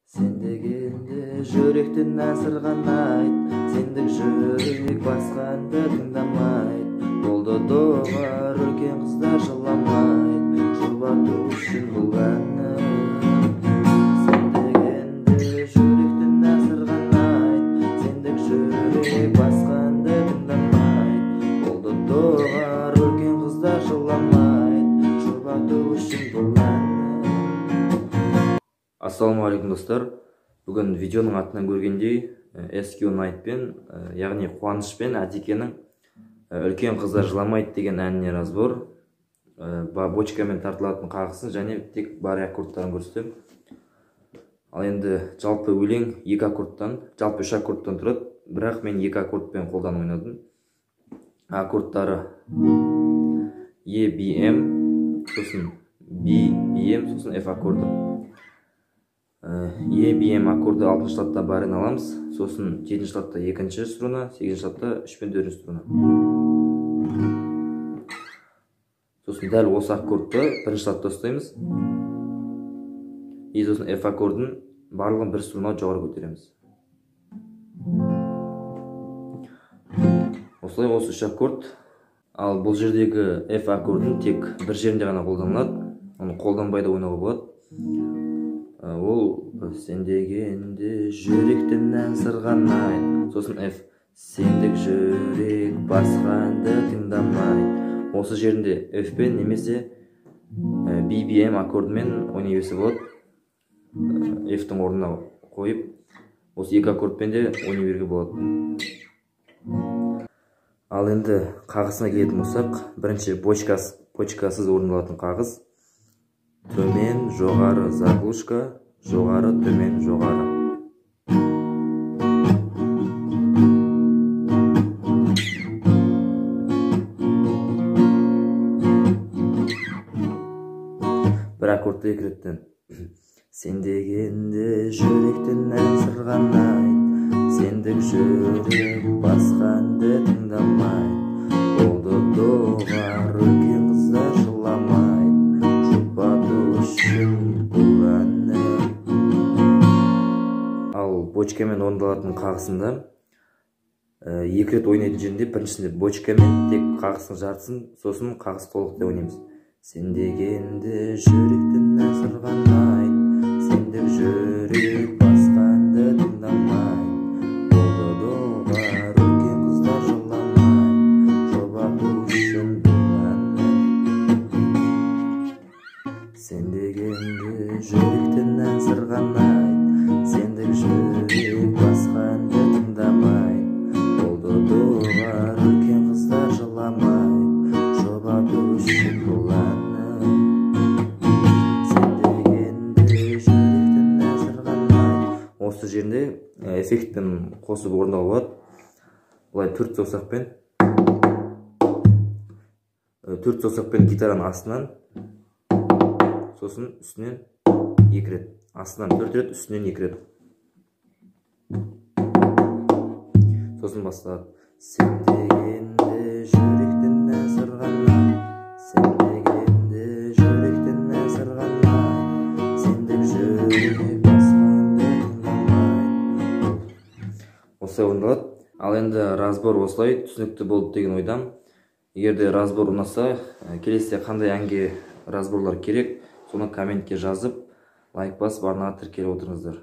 Сен дегенде жүректен ән сырғанайды, сендік жүрек басқа әнді тыңдамайды. Болды доғар, үлкен қыздар жыламайды, жұбату үшін бұл әнім. Сен дегенде жүректен ән сырғанайды, сендік жүрек басқа әнді тыңдамайды. Болды доғар, үлкен қыздар жыламайды, жұбату үшін бұл әнім. Ассалаумағалейкум, достар. Бүгін видеоның атынан көргендей, SQ Night-пен, яғни Қуаныш пен Әдекенің «Үлкен қыздар жыламайды» деген әніне разбор, бочкамен тартылатын қағысын және тек барре аккордтарын көрсетемін. Ал енді жалпы өлең екі аккордтан, жалпы үш аккордтан тұрады, бірақ мен екі аккордпен қолданып ойнадым. Аккордтары E, B, M, сосын B, B, M, сосын F аккорды. E, B, M аккорды алтыншы ладта баррені аламыз, сосын жетінші ладта екінші струна, сегізінші ладта үш пен төртінші струна. Сосын дәл осы аккордты бірінші ладта ұстаймыз. И сосын F аккордын барлығын бір струна жоғары көтереміз. Осылай осы үш аккорд. Ал бұл жердегі F аккордын тек бір жерінде ғана қолданылады. Оны қолданбай да ойнауға болады. Ол сен дегенде жүректен ән сырғанайды, сосын F, сендік жүрек басқа әнді тыңдамайды. Осы жерінде F пен немесе B, B, M аккордымен ойнай берсе болады. F-тің орнына қойып, осы екі аккордпен де ойнай беруге болады. Ал енді қағысына келетін болсақ, бірінші бочкасыз орындалатын қағыс. Төмен, жоғары, заглушка, жоғары, төмен, жоғары. Бір аккордты екі реттен. Сен дегенде жүректен ән сырғанайды, сендік жүрек басқа әнді тыңдамайды. Болды доғар, үлкен қыздар жыламайды, жұбату үшін бұл әнім. Ал бочкамен орындалатын қағысында екі рет ойнайтын жерінде біріншісінде бочкамен тек қағыстың жартысын, сосын қағыс толықтай ойнаймыз. Сен дегенде жүректен ән сырғанайды, сендік жүрек басқа әнді тыңдамайды. Болды доғар, үлкен қыздар жыламайды, жұбату үшін бұл әнім. Сен дегенде жүректен ән сырғанайды, сендік жүрек басқа әнді тыңдамайды. Болды доғар, үлкен қыздар жыламайды, жұбату үшін бұл әнім. Сен дегенде жүректен ән сырғанайды. Осы жерінде эффектпен қосып орындауға болады. Былай төрт саусақпен, төрт саусақпен гитараның астынан, сосын үстінен екі рет, астынан төрт рет, үстінен екі рет. Сосын басталады. Сен дегенде жүректен ән сырғанайды, сен дегенде жүректен ән сырғанайды, сендік жүрек басқа әнді тыңдамайды. Осылай орындалады. Ал енді разбор осылай түсінікті болды деген ойдамын. Егер де разбор ұнаса, келесіде қандай әнге разборлар керек, соны комментке жазып, лайк басып, арнаға тіркеліп отырыңыздар.